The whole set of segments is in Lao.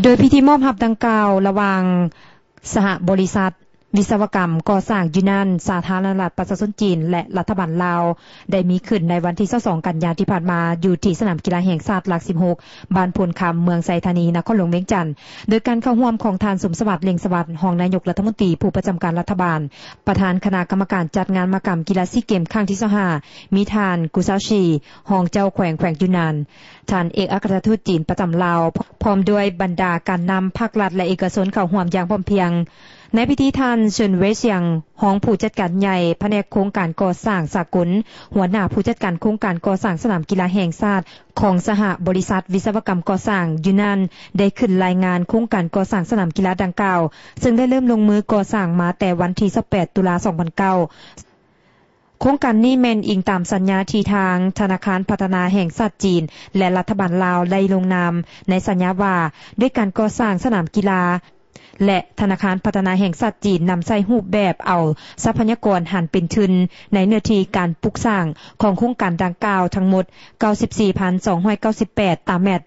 ໂດຍພິທີມອບຮັບດັ່ງກ່າວ ລະຫວ່າງສະຫະບໍລິສັດວິສະວະກຳກໍ່ສ້າງຢູນານ ສາທາລະນະລັດປະຊາຊົນຈີນ ແລະ ລັດຖະບານລາວ ໄດ້ມີຂຶ້ນໃນວັນທີ ຊາວສອງ ກັນຍາທີ່ຜ່ານມາ ຢູ່ທີ່ສະໜາມກິລາແຫ່ງຊາດຫຼັກ ສິບຫົກ ບ້ານໂພນຄຳ ເມືອງໄຊທານີ ນະຄອນຫຼວງວຽງຈັນ ໂດຍການເຂົ້າຮ່ວມຂອງທ່ານ ສົມສະຫວັດ ເລັ່ງສະຫວັດ ຮອງນາຍົກລັດຖະມົນຕີ ຜູ້ປະຈຳການລັດຖະບານ, ປະທານຄະນະກຳມະການຈັດງານມະຫະກຳກິລາຊີເກມຄັ້ງທີ ຊາວຫ້າ ມີທ່ານ ກູຊາວຊີ ຮອງເຈົ້າແຂວງແຂວງຢູນານ, ທ່ານເອກອັກຄະລັດທູດຈີນປະຈຳລາວ ພ້ອມດ້ວຍບັນດາການນຳພາກລັດ ແລະ ເອກະຊົນເຂົ້າຮ່ວມຢ່າງພ້ອມພຽງ. ໃນພິທີ ທ່ານ ເຊີນ ເວຊຽງ ຮອງຜູ້ຈັດການໃຫຍ່ພະແນກໂຄງການກໍ່ສ້າງສາກົນ, ຫົວໜ້າຜູ້ຈັດການໂຄງການກໍ່ສ້າງສະໜາມກິລາແຫ່ງຊາດຂອງສະຫະບໍລິສັດວິສະວະກຳກໍ່ສ້າງຢູນານ ໄດ້ຂຶ້ນລາຍງານໂຄງການກໍ່ສ້າງສະໜາມກິລາດັ່ງກ່າວ, ເຊິ່ງໄດ້ເລີ່ມລົງມືກໍ່ສ້າງມາແຕ່ວັນທີ ຊາວແປດ ຕຸລາ ສອງພັນເກົ້າ. ໂຄງການນີ້ແມ່ນອີງຕາມສັນຍາທີ່ທາງທະນາຄານພັດທະນາແຫ່ງຊາດຈີນ ແລະ ລັດຖະບານລາວໄດ້ລົງນາມໃນສັນຍາວ່າ ດ້ວຍການກໍ່ສ້າງສະໜາມກິລາ ແລະ ທະນາຄານພັດທະນາແຫ່ງຊາດຈີນນຳໃຊ້ຮູບແບບເອົາຊັບພະຍາກອນຫັນເປັນທຶນໃນເນື້ອທີ່ການປຸກສ້າງຂອງໂຄງການດັ່ງກ່າວທັງໝົດ ເກົ້າສິບສີ່ພັນສອງຮ້ອຍເກົ້າສິບແປດ ຕາແມັດ.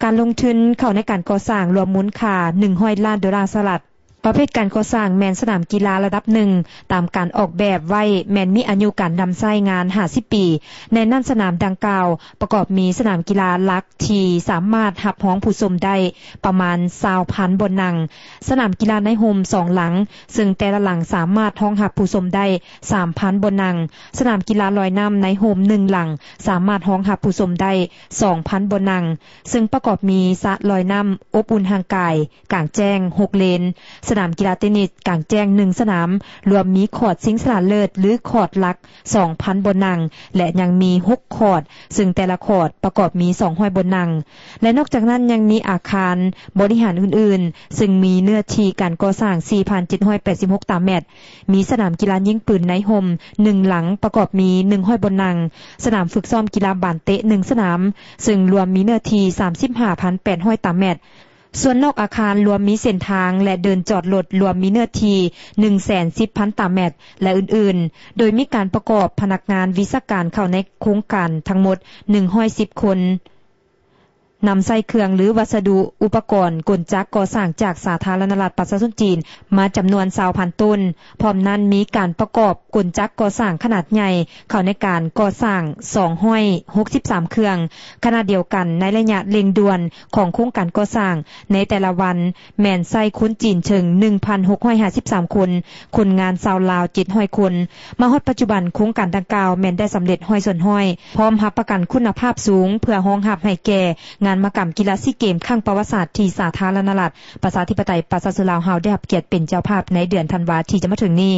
ການລົງທຶນເຂົ້າໃນການກໍ່ສ້າງລວມມູນຄ່າ ໜຶ່ງຮ້ອຍລ້ານໂດລາສະຫະລັດ. ປະເພດການກໍ່ສ້າງແມ່ນສະໜາມກິລາລະດັບໜຶ່ງ ຕາມການອອກແບບໄວ້ແມ່ນມີອາຍຸການນຳໃຊ້ງານ ຫ້າສິບປີ. ໃນນັ້ນສະໜາມດັ່ງກ່າວປະກອບມີສະໜາມກິລາຫຼັກທີ່ສາມາດຮັບຮອງຜູ້ຊົມໄດ້ປະມານ ຊາວພັນບ່ອນນັ່ງ, ສະໜາມກິລາໃນຮົ່ມສອງຫຼັງ ເຊິ່ງແຕ່ລະຫຼັງສາມາດຮອງຮັບຜູ້ຊົມໄດ້ ສາມພັນບ່ອນນັ່ງ, ສະໜາມກິລາລອຍນ້ຳໃນຮົ່ມໜຶ່ງຫຼັງ ສາມາດຮອງຮັບຜູ້ຊົມໄດ້ ສອງພັນບ່ອນນັ່ງ ເຊິ່ງປະກອບມີສະລອຍນ້ຳອົບອຸ່ນຮ່າງກາຍ ກາງແຈ້ງ ຫົກເລນ, ສະໜາມກິລາເຕນິສກາງແຈ້ງ ໜຶ່ງສະໜາມ, ລວມມີຄອດຊິງຊະນະເລີດ ຫຼື ຄອດຫຼັກ ສອງພັນບ່ອນນັ່ງ ແລະ ຍັງມີ ຫົກຄອດ ເຊິ່ງແຕ່ລະຄອດປະກອບມີ ສອງຮ້ອຍບ່ອນນັ່ງ ແລະ ນອກຈາກນັ້ນຍັງມີອາຄານບໍລິຫານອື່ນໆ ເຊິ່ງມີເນື້ອທີ່ການກໍ່ສ້າງ ສີ່ພັນເຈັດຮ້ອຍແປດສິບຫົກຕາແມັດ, ມີສະໜາມກິລາຍິງປືນໃນຮົ່ມ ໜຶ່ງຫຼັງ ປະກອບມີ ໜຶ່ງຮ້ອຍບ່ອນນັ່ງ, ສະໜາມຝຶກຊ້ອມກິລາບານເຕະ ໜຶ່ງສະໜາມ ເຊິ່ງລວມມີເນື້ອທີ່ ສາມສິບຫ້າພັນແປດຮ້ອຍຕາແມັດ. ສ່ວນນອກອາຄານລວມມີເສັ້ນທາງ ແລະ ເດີ່ນຈອດລົດ ລວມມີເນື້ອທີ່ ໜຶ່ງແສນສິບພັນຕາແມັດ ແລະ ອື່ນໆ ໂດຍມີການປະກອບພະນັກງານວິຊາການເຂົ້າໃນໂຄງການທັງໝົດ ໜຶ່ງຮ້ອຍສິບຄົນ, ນຳໃຊ້ເຄື່ອງ ຫຼື ວັດສະດຸອຸປະກອນກົນຈັກກໍ່ສ້າງຈາກສາທາລະນະລັດປະຊາຊົນຈີນ ມາຈຳນວນ ຊາວພັນໂຕນ. ພ້ອມນັ້ນມີການປະກອບກົນຈັກກໍ່ສ້າງຂະໜາດໃຫຍ່ເຂົ້າໃນການກໍ່ສ້າງ ສອງຮ້ອຍຫົກສິບສາມເຄື່ອງ. ຂະນະດຽວກັນ ໃນໄລຍະເລັ່ງດ່ວນຂອງໂຄງການກໍ່ສ້າງໃນແຕ່ລະວັນ ແມ່ນໃຊ້ຄົນຈີນເຖິງ ໜຶ່ງພັນຫົກຮ້ອຍຫ້າສິບສາມຄົນ, ຄົນງານຊາວລາວ ເຈັດຮ້ອຍຄົນ. ມາຮອດປັດຈຸບັນ ໂຄງການດັ່ງກ່າວແມ່ນໄດ້ສຳເລັດຮ້ອຍສ່ວນຮ້ອຍ ພ້ອມຮັບປະກັນຄຸນນະພາບສູງ ເພື່ອຮອງຮັບໃຫ້ແກ່ງານມະຫະກຳກິລາຊີເກມຄັ້ງປະຫວັດສາດທີ່ສາທາລະນະລັດ ປະຊາທິປະໄຕ ປະຊາຊົນລາວເຮົາໄດ້ຮັບກຽດເປັນເຈົ້າພາບໃນເດືອນທັນວາທີ່ຈະມາເຖິງນີ້.